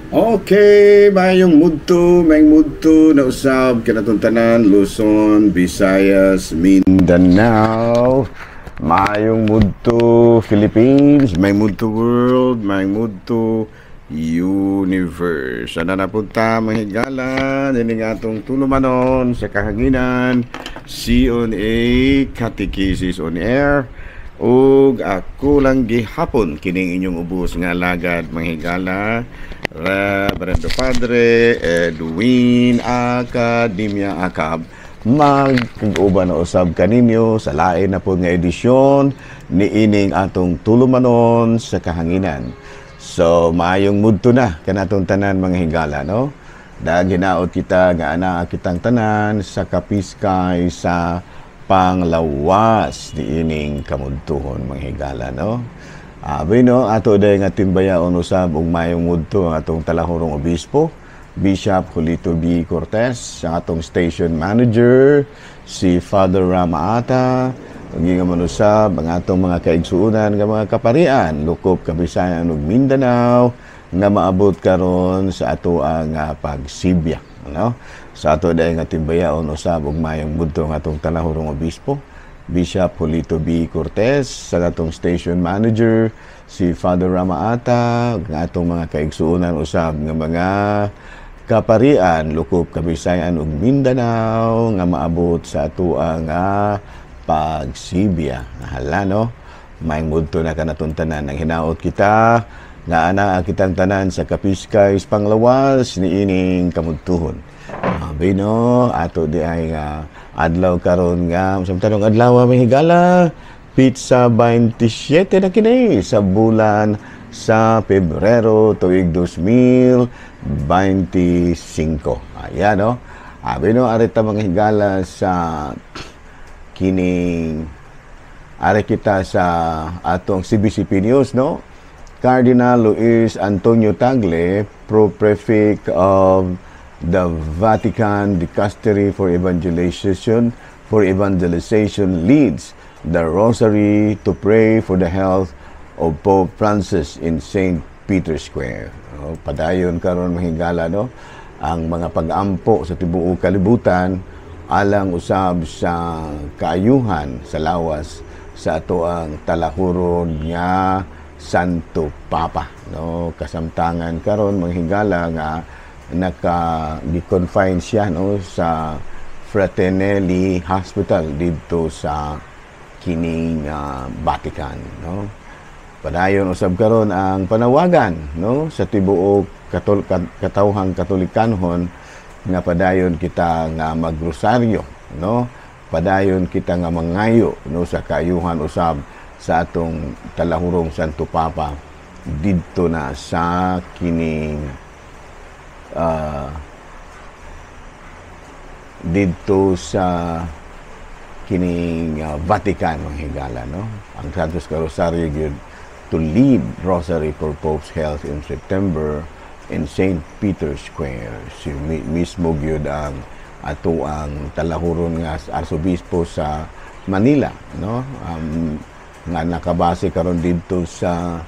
Okay, mayong mudto na usab kanatong tanan, Luzon, Visayas, Mindanao, mayong mudto Philippines, mayong mudto world, mayong mudto universe. Sana napunta mga higala, dining atong tulumanon sa kahanginan, C on A Catechesis on Air. Ug ako lang gihapon kining inyong ubos nga alagad, mga higala, Reverendo Padre Edwin Academia Acab, magkag-uban na usab kaninyo sa lain na po nga edisyon ni ining atong tulumanon sa kahanginan. So maayong mudto na kanatong tanan, mga higala, no? Dahil hinaot kita nga ana kitang tanan sa kapiskay sa panglawas ni ining kamudtuhon, mga higala, no? Bueno, ato day nga timbayaon usab ug maayong mudto ang atong talahurong obispo, Bishop Julito B. Cortez, ang atong station manager, si Father Ramaata, ug nga manusab ang atong mga kaigsuonan nga mga kaparian, lukop Kabisayan ug Mindanao, nga maabot karon sa ato ang pagsibya, no? Sa ato day nga timbayaon usab ug maayong mudto ang atong talahurong obispo, Bishop Julito B. Cortez, sa atong station manager, si Father Ramaata, ang atong mga kaigsuonan usab nga mga kaparian, lukop Kabisayan ug Mindanao, nga maabot sa ato ang pagsibya. Hala, no? Maayong mudto na kanatong tanan. Ang hinaot kita nga ana kitang tanan sa kapiskay panglawas ni ining kamudtuhon. Bino, ato di ay nga adlaw karon nga samtang adlaw, may higala, petsa 27 na kini sa bulan sa Pebrero tuig 2025. Ayan, no? Abi no, arita, mga higala, sa kining ari kita sa atong CBCP News, no? Cardinal Luis Antonio Tagle, Pro-Prefect of the Vatican Dicastery for Evangelization, leads the Rosary to pray for the health of Pope Francis in St. Peter's Square. Oh, padayon karon, mahigala, no, ang mga pag-ampo sa tibuok kalibutan alang usab sa kaayuhan sa lawas sa ato ang talahuron nga Santo Papa, no? Kasamtangan karon, manghigala, nga naka gi-confine siya, no, sa Fratelli Hospital didto sa kining Vatican, no? Padayon usab karon ang panawagan, no, sa tibuok katawhang Katolikanhon nga padayon kita nga magrosaryo, no? Padayon kita nga mangayo, no, sa kaayuhan usab sa atong talahurong Santo Papa didto na sa kining didto sa kining Vatican, mga higala, no? Ang Santos Rosario gyud to lead Rosary for Pope's health in September in St. Peter's Square. Si mismo gyud ang ato ang talahuron nga arsobispo sa Manila, no, nga nakabase karon didto sa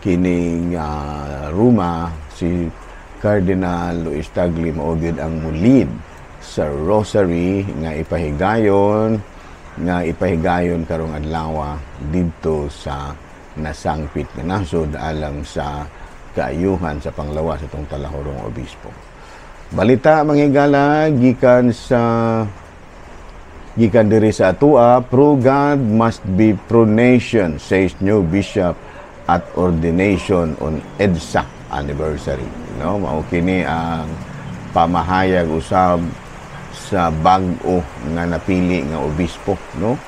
kining Roma. Si Cardinal Luis Tagle mao gyud ang mulid sa rosary nga ipahigayon karong adlaw didto sa nasangpit nga nasod alang sa kaayuhan sa panglawas atong talahurong obispo. Balita, mga higala, gikan diri sa atua, "Pro God must be pro nation," says new bishop at ordination on EDSA anniversary. No, mao kini ang pamahayag usab sa bag-o nga napili nga obispo, no?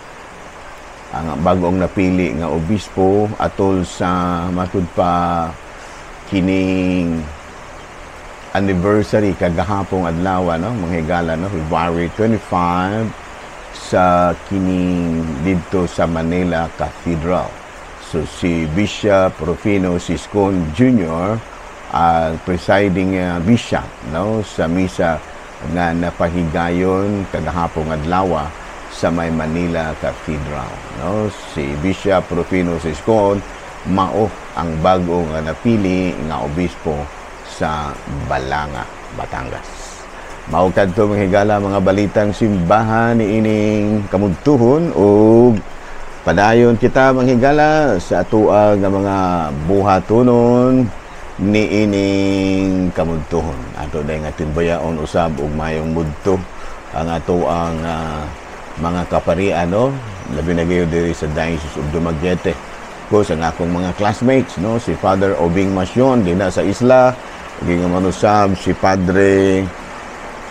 Ang bag-ong napili nga obispo atol sa matud pa kining anniversary kagahapong adlaw, no, mga higala, no, February 25, sa kining didto sa Manila Cathedral. So si Bishop Rufino Siscon Jr. ang presiding bishop, no, sa misa nga napahigayon kagahapong adlaw sa may Manila Cathedral, no? Si Bishop Rufino Siscon mao ang bag-o nga napili nga obispo. sa Balanga, Batangas. Mao kadto, mga higala, mga balitang simbahan ni ining kamudtuhon ug padayon kita, mga higala, sa atoa nga mga buhatonon ni ining kamudtuhon. Ato dahil nga timbayaon usab ug mayong mudto ang ato ang mga kaparian, no, labi na gayo diri sa Diocese of Dumaguete ko sa akong mga classmates, no, si Father Obing Masyon dinha sa isla, ug manusab si Padre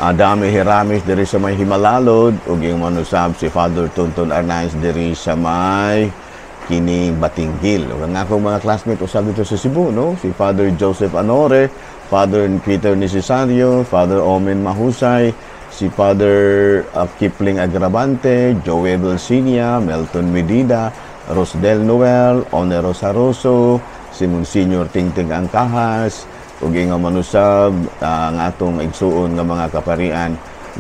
Adame Hiramis diri sa may Himalalod, ug yung manusab si Father Tonton Arnaiz diri sa may kining Batinguil. Ug ang akong mga classmate usab dito sa Cebu, no, si Father Joseph Anore, Father Peter Necesario, Father Omen Mahusay, si Father Kipling Agravante, Joey Belsinia, Melton Medida, Rosdel Noel, Onero Saroso, si Monsignor Tingting Angkahas, ug nga manusab ang atong igsuon nga mga kaparian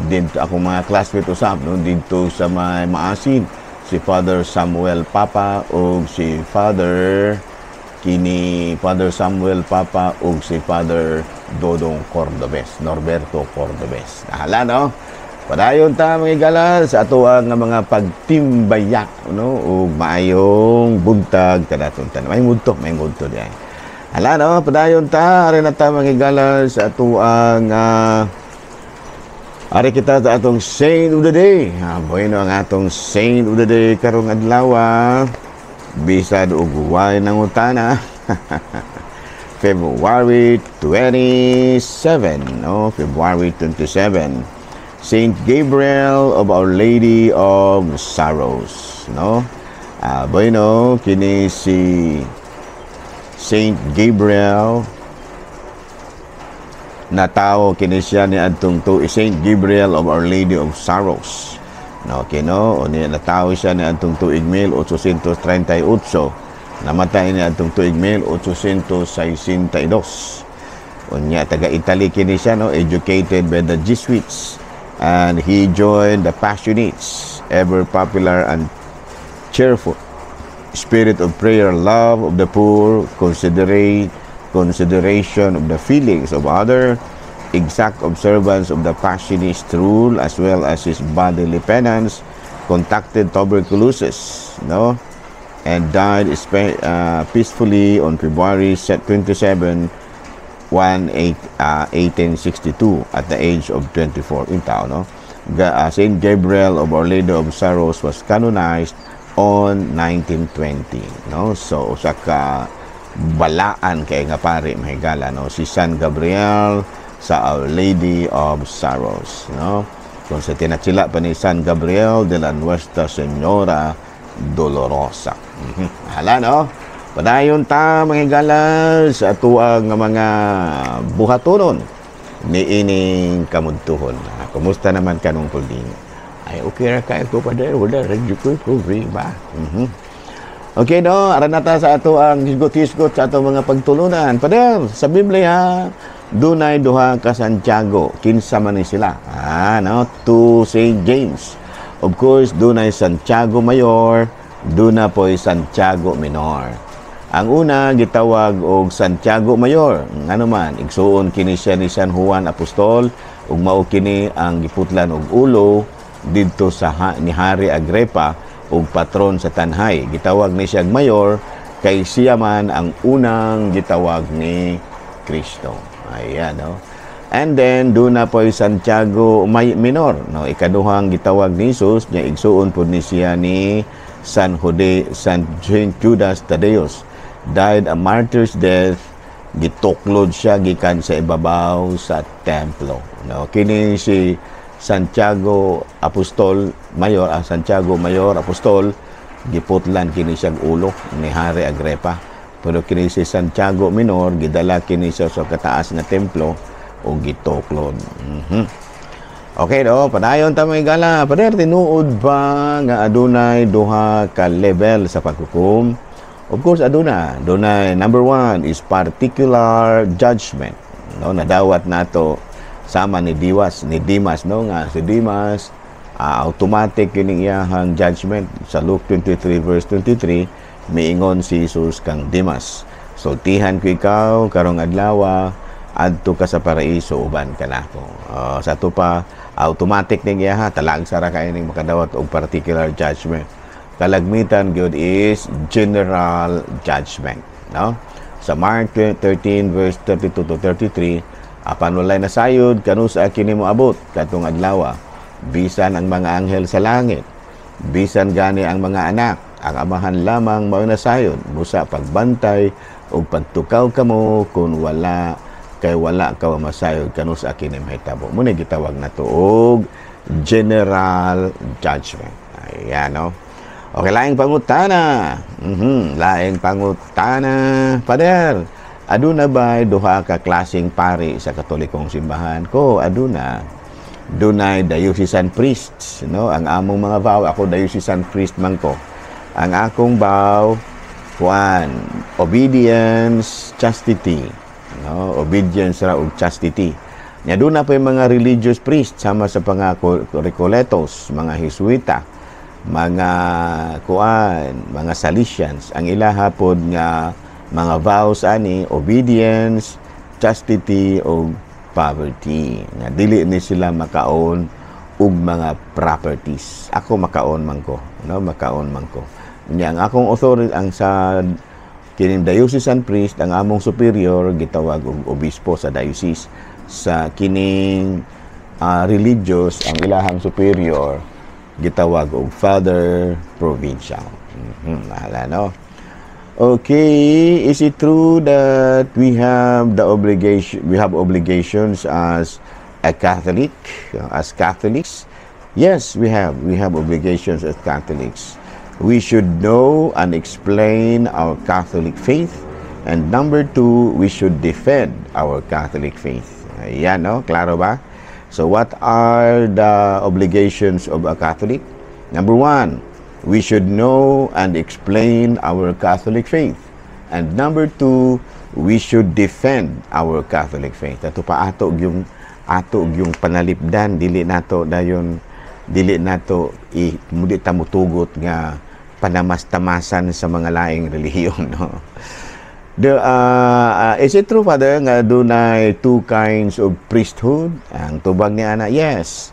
didto, akong mga classmate usab, no, didto sa may Maasin, si Father Samuel Papa ug si Father kini Father Samuel Papa ug si Father Dodong Cordobes, Norberto Cordobes. Nahala, no? Padayon ta, mga higala, sa ato nga mga pagtimbayak, no, ug maayong buntag kanaton tanan. May mudto diay. Hala, no, padayon ta, ari na ta, mga higala, sa atoang ari kita sa atong saint of the day. Bueno ang atong saint of the day karong adlaw. Bisad og way nangutana. February 27, no? February 27. Saint Gabriel of Our Lady of Sorrows, no? Bueno, kini si Saint Gabriel, natawo kini siya ni adtong to Saint Gabriel of Our Lady of Sorrows. No, kino o ni natawo siya ni adtong tuig 1838. Namatay ni adtong tuig 1862. Unya taga Italy kini siya, no, educated by the Jesuits and he joined the Passionists, ever popular and cheerful spirit of prayer, love of the poor, consideration of the feelings of other, exact observance of the Passionist rule as well as his bodily penance, contracted tuberculosis, no? And died peacefully on February 27, 18, 1862 at the age of 24. In tao, no? Saint Gabriel of Our Lady of Sorrows was canonized on 1920, no? So usa ka balaan kay nga pare, mahigala, no, si San Gabriel sa Our Lady of Sorrows, no, kung sa tinatsila pa ni San Gabriel de la Nuestra Señora Dolorosa. Hala, no, padayon ta, mga higala, sa atuang nga mga buhatonon ni ining kamudtuhon. Kumusta naman kanong Pulding? Ay, okay ra kayo ko pa. Wala ra jud ko'y problema. Okay, no, aran na ta sa ato ang hisgot-hisgot sa atong mga pagtulunan. Pader, sa Biblia, dunay duha ka Santiago. Kinsa man ni sila? No, to St. James. Of course, dunay Santiago Mayor, duna po'y Santiago Minor. Ang una gitawag og Santiago Mayor. Ngano man, igsuon kini siya ni San Juan Apostol ug mao kini ang giputlan og ulo didto sa ni Hari Agripa ug patron sa Tanhay. Gitawag ni siyang mayor kay siya man ang unang gitawag ni Kristo. Ayan, no? And then, doon na po Santiago may Minor, no? Ikaduhang gitawag ni Jesus, niya igsuon po ni siya ni San Jose, San Judas Thaddeus. Died a martyr's death, gituklod siya gikan sa ibabaw sa templo. No? Kini si Santiago Apostol Mayor, Santiago Mayor Apostol, giputlan kini siyang ulo ni Hari Agripa. Pero kini si Santiago Minor, gidala kini siya sa kataas nga templo o gituklod. Okay, no, padayon ta, mga higala. Pader, tinuod ba nga adunay duha ka level sa paghukom? Of course, aduna. Adunay, number one is particular judgment. No, nadawat nato sama ni Diwas, ni Dimas, no, nga si Dimas automatic kining iyahang judgment sa Luke 23 verse 23. Miingon si Jesus kang Dimas, "Sultihan ko ikaw karong adlaw." Adto ka sa paraiso, uban ka nako. Sa ato pa, automatic ning iya ha, talagsa ra kay ning makadawat og particular judgment. Kalagmitan gyud is general judgment, no? Sa Mark 13 verse 32 to 33, apan walay nasayod kanusa kini moabot katong adlaw, bisan ang mga anghel sa langit, bisan gani ang mga anak, ang Amahan lamang mao nasayod. Busa pagbantay ug pagtukaw kamo kun wala kay wala ka masayod kanusa kini mahitabo. Mao ni gitawag nato og general judgment. Ayan, no? Okay, laing pangutana. Laing pangutana. Father, aduna ba duha ka klaseng pari sa Katolikong simbahan? Ko, aduna. Dunay diocesan priests, no? Ang among mga vow, ako diocesan priest man ko. Ang akong vow, kuan, obedience, chastity. No? Obedience ra ug chastity. Nya duna pa yung mga religious priests sama sa mga Recoletos, mga Jesuita, mga kuan, mga Salesians. Ang ilaha pod nga mga vows ani, obedience, chastity o poverty. Nga dili ni sila makaon og mga properties. Ako makaon man ko, no? Makaon man ko. Nya ang akong authority ang sa kining diocesan priest, ang among superior gitawag og obispo sa diocese. Sa kining religious, ang ilahang superior gitawag og father provincial. Bahala, no? Okay, is it true that we have the obligation, we have obligations as a Catholic, as Catholics? Yes, we have. We have obligations as Catholics. We should know and explain our Catholic faith. And number two, we should defend our Catholic faith. Ayan, no? Klaro ba? So, what are the obligations of a Catholic? Number one, we should know and explain our Catholic faith. And number two, we should defend our Catholic faith. Ato pa ato yung panalipdan, dili nato dayon, dili nato i mudi ta mutugot nga panamas-tamasan sa mga laing relihiyon, no? Is it true, Father, nga dunay two kinds of priesthood? Ang tubag ni ana, yes.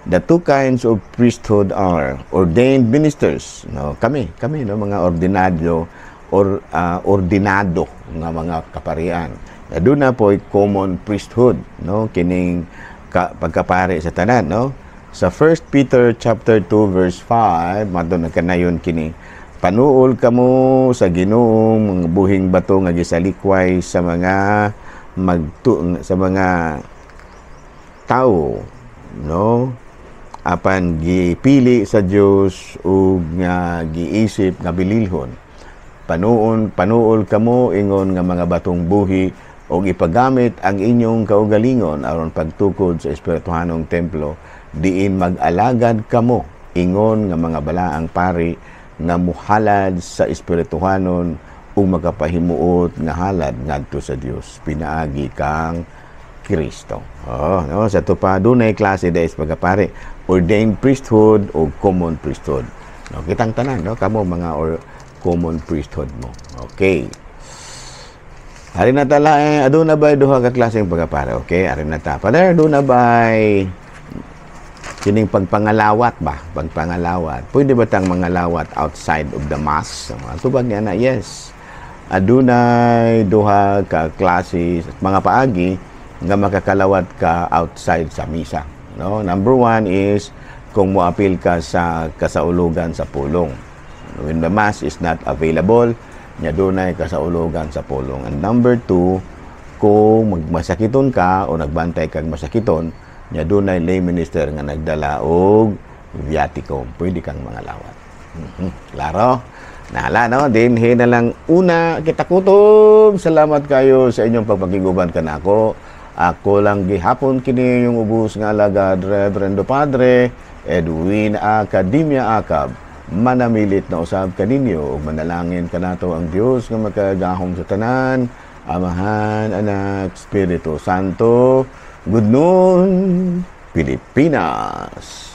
The two kinds of priesthood are ordained ministers, no? Kami, no, mga ordinado or ordinado nga mga kaparian. Duna po'y common priesthood, no? Kining pagkapari sa tanan, no? Sa 1 Peter chapter 2 verse 5, madto nagkanayon kini: "Panuol kamo sa Ginoong mga buhing bato nga gisalikway sa mga tao, no, apan gipili sa Dios ug nga giisip nga bililhon. Panuon panuol kamo ingon nga mga batong buhi ug ipagamit ang inyong kaugalingon aron pagtukod sa espirituhanong templo, diin mag-alagad kamo ingon nga mga balaang pari nga muhalad sa espirituhanon ug makapahimuot nga halad ngadto sa Dios pinaagi kang Kristo." Oh, no, sa ato pa dunay klase dahil pagkapari, ordained priesthood o common priesthood. No, kitang tanan, no, kamo mga or common priesthood mo. Okay. Ari na tala eh, aduna ba duha ka klaseng pagkapare? Okay, ari na ta. Father, aduna ba kining pagpangalawat ba? Pagpangalawat. Pwede ba tang mangalawat outside of the mass? Ang tubag niya na, yes. Adunay duha ka klase mga paagi nga makakalawat ka outside sa misa. No? Number one is kung moapil ka sa kasaulugan sa pulong. When the mass is not available, nya dunay kasaulugan sa pulong. And number two, kung magmasakiton ka o nagbantay kag masakiton, nya dunay lay minister nga nagdala og viaticum, pwede kang mangalawat. Klaro? Nala, no? Dinhi na lang una kita kutob. Salamat kayo sa inyong pagpakiguban kanako. Ako lang gihapon kini yung ubos nga alagad, Reverendo Padre Edwin Academia Acab. Manamilit na usab kaninyo ug manalangin kanato ang Dios nga makagahom sa tanan, Amahan, Anak, Espiritu Santo. Good noon, Pilipinas.